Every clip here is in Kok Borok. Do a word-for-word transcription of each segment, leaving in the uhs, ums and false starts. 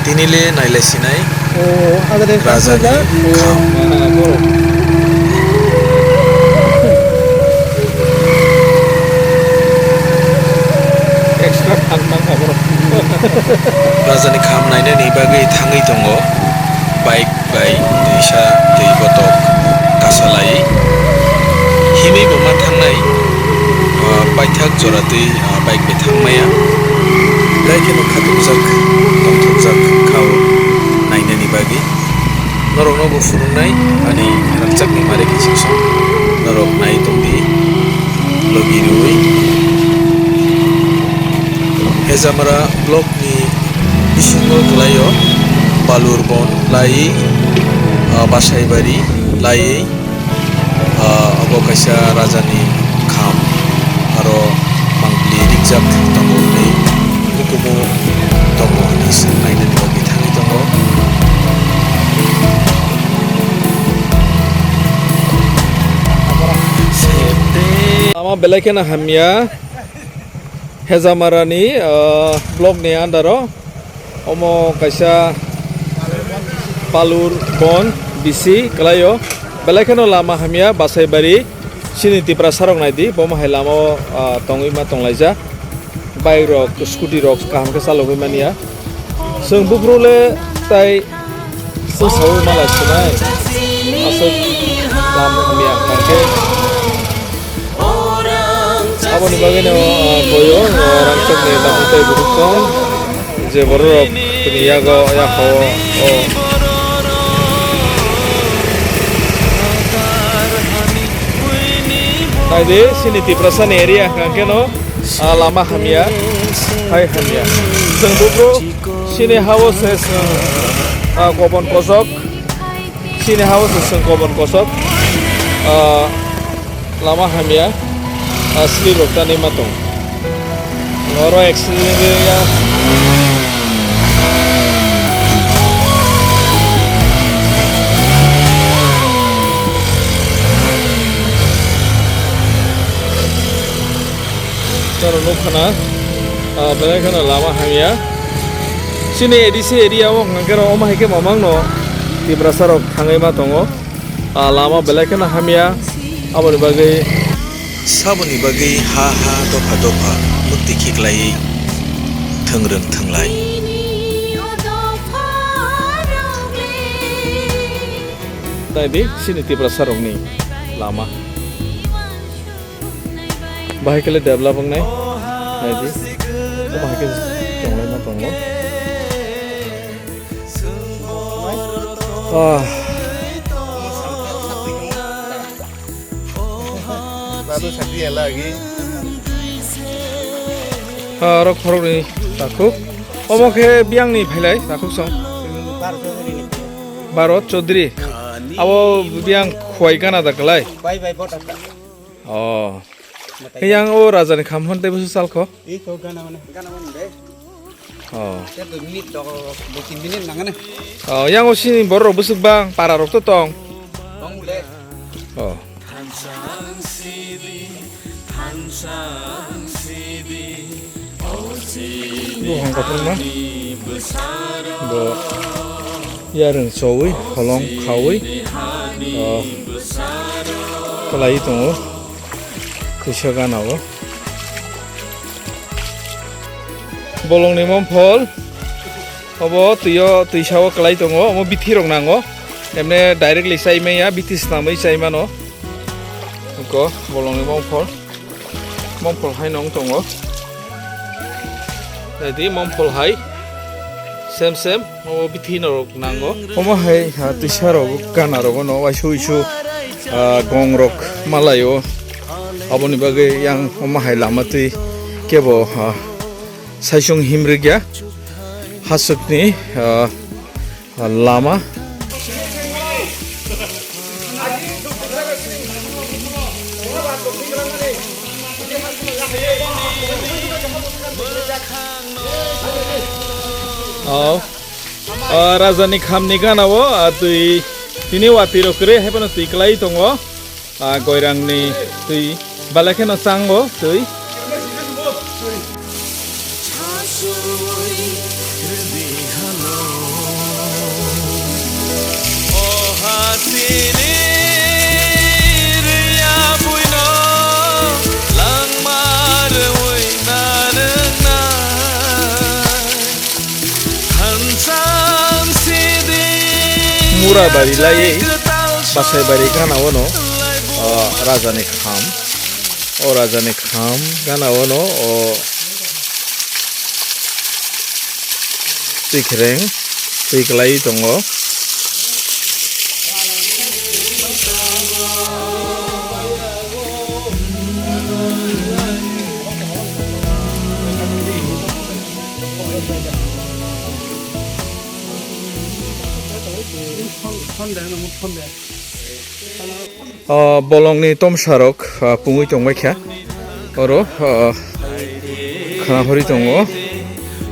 Tini le nailai sinai. O, ada deh, Raja ni kham. Extra thang nang aboro. Raja ni kham nainani bagwi thangwi tongo. Bike bai twisa twi botok kasalai. Himwi bo ma thangnai, ah, paithak jora twi, ah, bike bai thangmaya. Belai kheno khatungjakha, tongthokjakha o nainani bagwi. Norokno bo phunuknai ani rangchakni mare kiching song norok nai tongdi logi rwi. Hejamara block ni bisingo kwlaio Balurbon laiwi, ah, Basaibari laiwi, ah, obo kaisa rajani kham aro mangpili rijak tongo hwnwi hukumu tongo hwnwi swng nainani bagwi thangwi tongo. Lama belai kheno hamya. Hejamara ni, ah, block ni under o omo kaisa Palur Bon bisi kwlaio. Belai kheno lama hamya Basaibari chini Tiprasa rok naidi, bomo hai lama o, ah, tongwi ma tonglaijak. Bike rok, scooty rok kaham khe chalogwi manya. Chwng buphuru le tai bwsao malai sinai. Aswk lama hamya hwnkhe. Aboni bagwino, ah, boyo, ah, rangchakni lamwi tei buruk tong. Je bororok tini yago, yako, o. Naidi, chini Tiprasa ni area hwnkhe no, ah, lama hamya, hai hamya. Chwng buphuru chini ha-o se chwng, ah, kobon kosok, chini ha-o se chwng kobon kosok, ah, lama hamya, ah, slip rok tanwi ma tong. Oro accident ya. Toro nukha na, ah, belai kheno lama hamya. Chini A D C area o hwnkhe rok omo hai khe mamang no Tiprasa rok thangwi ma tongo. Ah, lama belai kheno hamya, aboni bagwi. Saboni bagwi ha ha dopha dopha mukti khiklaiwi thwngrwng thwnglai. Naidi, chini Tiprasa rokni lama. Bahai khe le develop wngnai. Naidi. Omo hai khe tonglaima tongo. Ah. Baru sakti ya lagi. Ah, oro khoroknwi takhuk. Omo khe biyangni phailai takhuk song. Baro Chaudhary. Abo biyang khuai gana da kwlai. Bai bai bota. Oh. Yang o raja ni kham hwn tei busu salkho. Iko gana mana? Gana mana be? Oh. Ya dua menit, dua, dua tiga menit nang ne. Oh, yang o sini borok busuk bang, para rok to tong. Tong le. Oh. Bo hong kotor ma. Bo yareng chowi, holong khawi. Oh. Kwlai tongo. Kisa gana o. Bolongni momphol. Obo twi o, twi sao kwlai tongo. Omo bithi rok nango. Emne directly chai manya, bithi snamwi chai mano. Iko bolongni momphol. Momphol hai nong tongo. Ready, momphol hai. Sem sem. Omo bithi norok nango. Omo hai, ha, twisa rok, gana rok no, waisu isu, ah, gong rok malaio. Aboni bagwi yang omo hai lama twi kebo, ah, saisung himrikya. Hasukni, ah, ah, lama. Oh. Ah, raja ni kham ni gana o, ah, twi tini watwi rok kwrwi hai phano twi kwlai tongo. Ah, goirang ni twi belai kheno chango twi. Pura bari laiwi, bachai bari gana ono, o, rajani kham. O rajani kham gana ono, o, twi khereng, twi kwlaiwi tongo. O bolongni tomsarok, ah, pungwi tongbaikha. Oro, ah, khna hori tongo.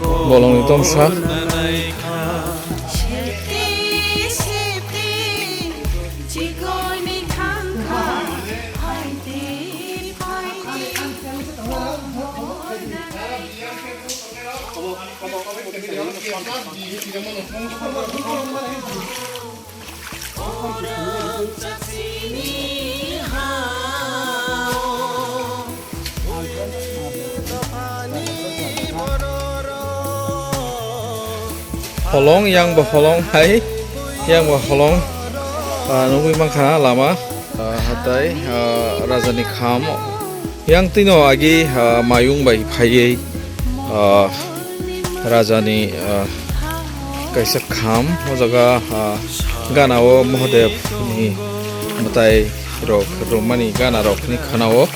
Bolongni tomsa. Holong, yang bo holong hai, yang bo holong, ah, nugwi mankha lama, ah, hatai, ah, rajani kham. Yang tino agi, ah, mayung bai phaiwi, ah, rajani, ah, kaisa kham, o jaga, ah, gana o Mahadev ni mwtai rok rwmani gana rok ni khana o.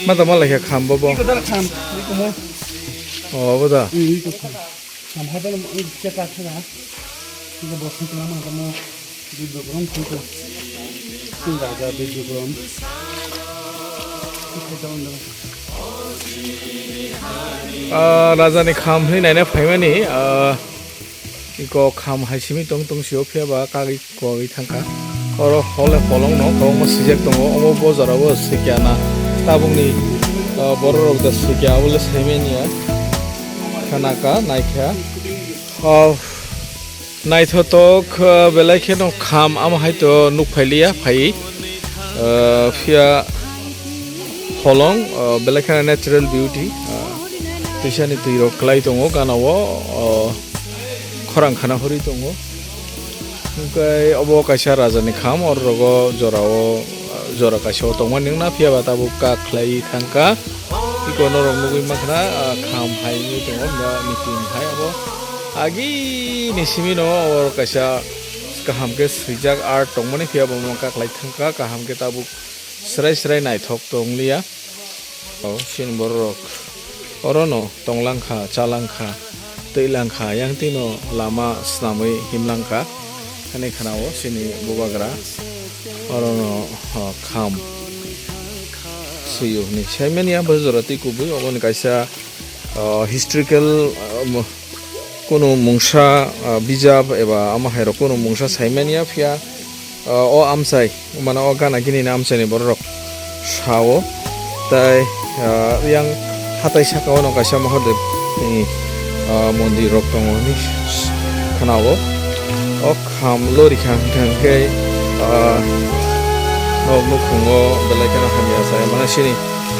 Mata malaikha kham bo bo. O bo da. Samhadan ang kisa ka thara. Kisa bo thang kala mang kamo Bidya Bikram thang kala. Sing raja Bidya Bikram. Ah, rajani kham hwnwi naina phaimani, ah, iko kham hai simi tong tong sio phiya ba kagwi kogwi thangkha. Oro hole holong no kwbangma swijak tongo, omo bo jora o swikya na tabukni, ah, borok rok da swikya, abole saimanya. Khana ka naikha. Oh, naithotok, ah, belai kheno kham, amo hai to nuk phailiya phai, ah, phiya holong, ah, belai kheno natural beauty, ah, twisani twi rok kwlai tongo gana o, ah, khorang khana hori tongo. Hwnkhe obo kaisa rajani kham, oro rogo jora o, jora kaisa o tongmani wngna, phiya ba tabuk kak khlai thangkha. Iko norok nugwi mankha na, ah, kham hai wngwi tongo, ba mitin hai abo. Agi ni simi no oro kaisa kaham khe swijak art tongmani, phiya bo mangka khlai thangkha, kaham khe tabuk srai srai naithok tong liya. O, chini borok oro no tong langkha, cha langkha, twi langkha, yang twi no lama swnamwi him langkha. Ani khana o chini bubagra oro no, o, kham swiyo hinwi saimanya bo jora twi kubui, obo ni kaisa, o, historical, o, mo-, kunu mungsa, ah, bijap eba amo hai rok kunu mungsa saimanya phiya, ah, o amchai, mane o gana gini ni amchai ni borok rok sao, tai, ah, yang hatai saka o no kaisa Mahadev ni, ah, mondir rok tongo hinwi khana o. O kham lori kha hwnkhe, ah, nok nukhungo belai kheno hamya saya, mane sini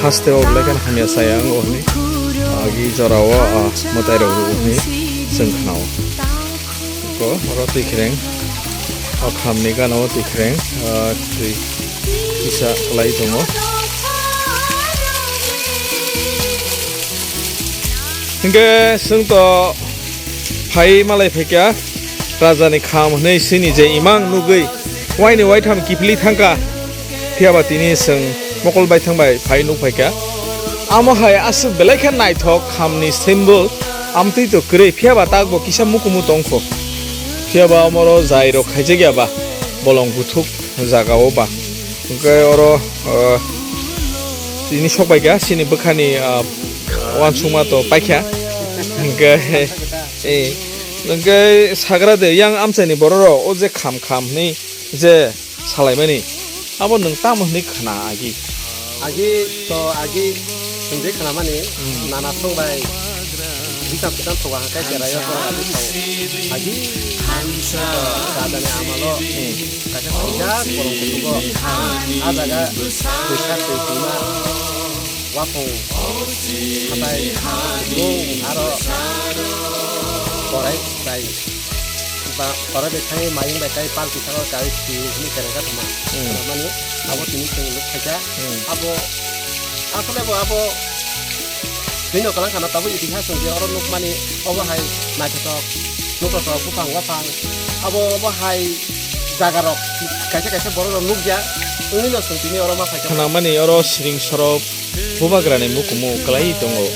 haste o belai kheno hamya saya wngo hinwi, agi jora o, ah, mwtai rok rw hinwi chwng khna o. Ko oro twi khreng, o kham ni gana o twi khreng, ah, twi kisa kwlai tongo. Hingke chwng to phai malai phaikha rajani kham hwnwi sini je imang nugwi waini waitham kiphilwi thangkha, phiyaba tini chwng mokol baithang bai phai nuk phaikha. Amo hai aswk belai khe naithok khamni symbol, amtwi to kwrwi, phiyaba takbo kisa mukumu tongkho, phiyaba omoro jairok khaijakya ba bolong buthuk jagao ba. Hwnkhe oro, ah, tini sok bai kha, chini bwkhani, ah, uansukma to paikha. Hwnkhe, eh, hwnkhe sagra de, yang amchaini borok rok, o je kham kham hwnwi je salaimani, abo nwng tamo hwnwi khna agi? Agi to, agi chwng je khnamani, hmm, nana song bai bisam sitang thoga hwnkhe cheraio to agi sao. Agi, ah, rajani amalo, hmm, kaisa khaijak borok kuchugo. Ah jaga twisa twi twima, waphung, hatai, bung, aro korai bai. Korai bai thangwi mayung bai kai palki saka kai si hwnwi kereng kha thuma. Hmm. Mani abo tini chwng nuk khaikha. Hmm. Abo asole bo abo bini kwlang khana tabuk itihas chwng je oro nukmani obo hai naithothok, nukhothok, buphang waphang abo obo hai jaga rok kaisa kaisa borok rok nukya wngwi no chwng tini oro ma phaikha. Khnamani oro siring sorop bubagrani mukumu kwlai tongo.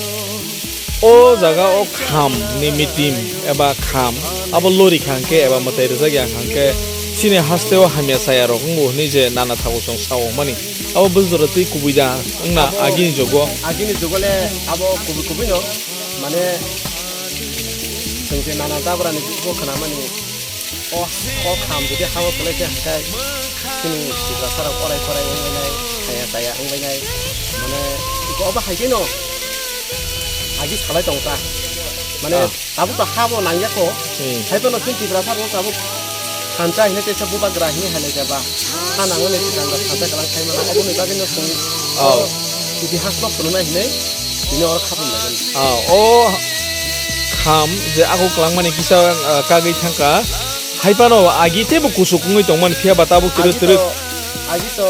O jaga o kham ni mitim eba kham abo lori khangkhe eba mwtai rwjak ya khangkhe chini haste o hamya chaya rok wngo hwnwi je nana thago chwng sao mani abo bwswk jora twi kubui da wngna agini jugo. Agini jugo le abo kubui kubui no mane chwng je nana jabra ni bo khna mani. O, o kham jodi ha-o kwlai khe hwnkhe chini Tiprasa rok orai korai wngbainai, chaya chaya wngbainai, mane obo hai khe no agi salai tong ta. Mane ah, tabuk to ha bo nangya kho. Hmm. Hai phano chini Tiprasa rok tabuk thansa hinwi teisa bubagra hinwi hai lai jaba. Ha nangmani swkang rok thansa kwlwng khai mano. Oboni bagwi no chwng oh, itihas no phunuknai hinwi tini oro khapang laimani. Ah, o kham je ako kwlangmani kisa, ah, kagwi thangkha. Hai phano agi teibo kusuk wngwi tongmani, phiya ba tabuk twrwk twrwk. Agi to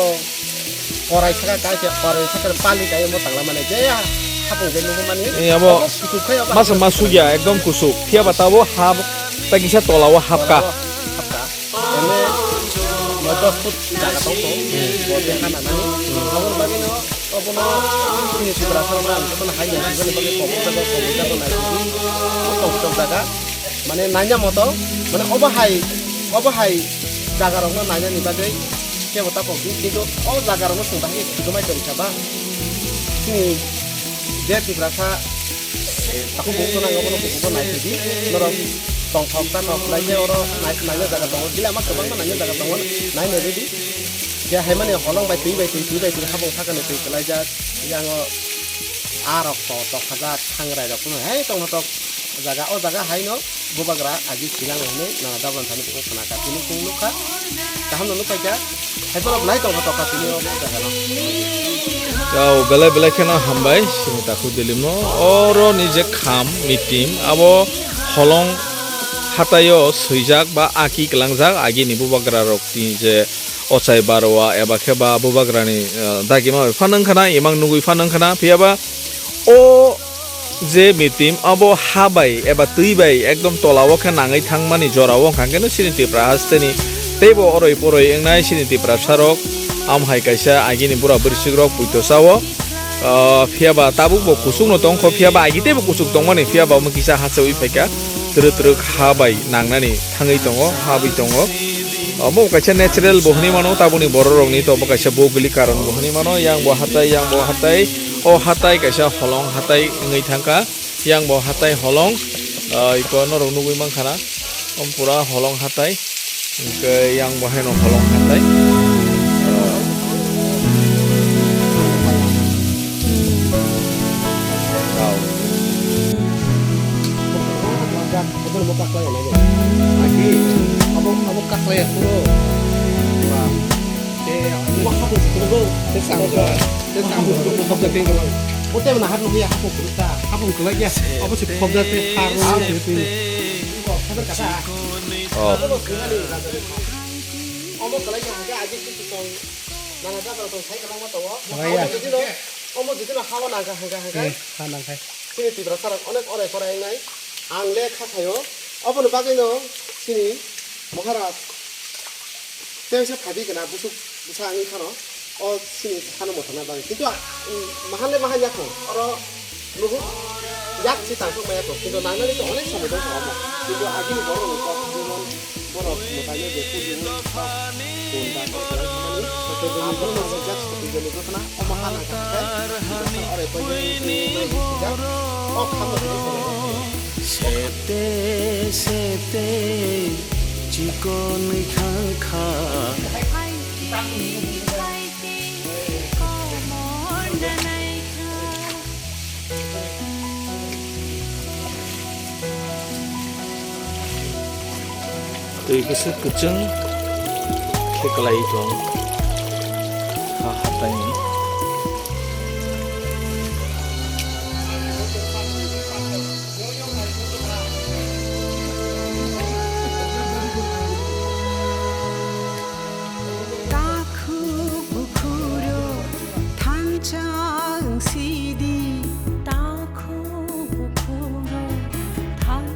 korai saka kai se korai saka pali kai mo tangla mane je hapung je nungmani. Eh, abo kusuk khai abo masa masuk ya, ekdom kusuk. Phiya ba tabo hap ta kisa tola o hapka. Hapka. Ene noto foot jaga tong tong. Bo te hana nani. Abo bagwi no Obono chini Tiprasa rok ang jotono hai nai siboni bagwi kok jago kok jago nai sidi. Kok kok jaga mane naina moto mane obo hai obo hai jaga rokno nainani bagwi kebo ta kok di kintu o jaga rokno chwng bahai khe sidi mai tong kha ba chini je Tiprasa takhuk bukhuk nang obono bukhukbo nai sidi norok tongthok tathok lai khe oro nai naina jaga tongo gila ma kwbangma naina jaga tongo nai nai rwdi. Khe haimani holong bai twi bai twi twi bai twi habung sakani twi kwlaijak. Yango a rok to tokthajak thangrai rok phano hai tongthotok jaga o jaga haino bubagra agi sinang hwnwi nana dabran thani phano khna kha tini chwng nukha kaham no nukphai kha hai phano belai tongthotok kha tini o jaga no. Tau belai belai kheno hambai sini takhuk dilimo oro ni je kham mitim abo holong hataio swijak ba aki kwlangjak agini bubagra rok ni je ochai baroa eba khe ba bubagrani, eh, dagima bai phano wngkha na, imang nugui phano wngkha na, phiya ba o je mitim abo ha bai eba twi bai ekdom tola o khe nangwi thangmani jora o wngkha khe no chini Tipra hasteni teibo oroi poroi wngnai chini Tiprasa rok am hai kaisa agini bura bwrwisik rok puito cha o. Ah, phiya ba tabuk bo kuchuk no tong kho, phiya ba agi teibo kuchuk tongmani, phiya ba omo kisa hachawi phaikha, twrwk twrwk ha bai nangnani thangwi tongo, habwi tongo. Omo kaisa natural bo hwnwi mano, tabukni borok rokni to omo kaisa bogwili karon bo hwnwi mano, yang bo hatai, yang bo hatai, o hatai kaisa holong hatai wngwi thangkha, yang bo hatai holong, ah, iko norok nugwi mankha na. Om pura holong hatai, hingke yang bo haino holong hatai. Rao. Abo, abo kaklai ya puro. Ba. Te, abo hapung kurugo. Te samjo. Te samjo. Hotel na hapung ya hapung kuruta. Hapung kelai ya. Abo si khobda te haru. Oh. Omo kwlai kha hwnkhe agi khe tong nana jabra tong sai kwlangma tongo. Kwlai ya. Omo jodi no, omo jodi no hawa nangkha hwnkha hwnkhe. Hmm, ha nangkha. Chini Tiprasa rok onek orai korai wngnai. Ang le kha sayo. Oboni bagwi no chini Maharaj tei se phaibi gana busuk bwsa wngwi khano. O chini hano mothokna bagwi. Kintu a, um, mahan le mahan ya kho. Oro nuhu yak si tangthok maya kho. Kintu nangnani to onek somoi dong kho omo. Kintu agini borok rok kok jemon borok mwtai no je puji no kok kun da kok kwlai khamani. Abo no swijak sotwi jani gotna. Omo ha nang kha khe. Ore poi jani swijak. O khamani. Sete sete chikon khang kha. Twi kisa kwchwng khe kwlai tong ha hatai ni.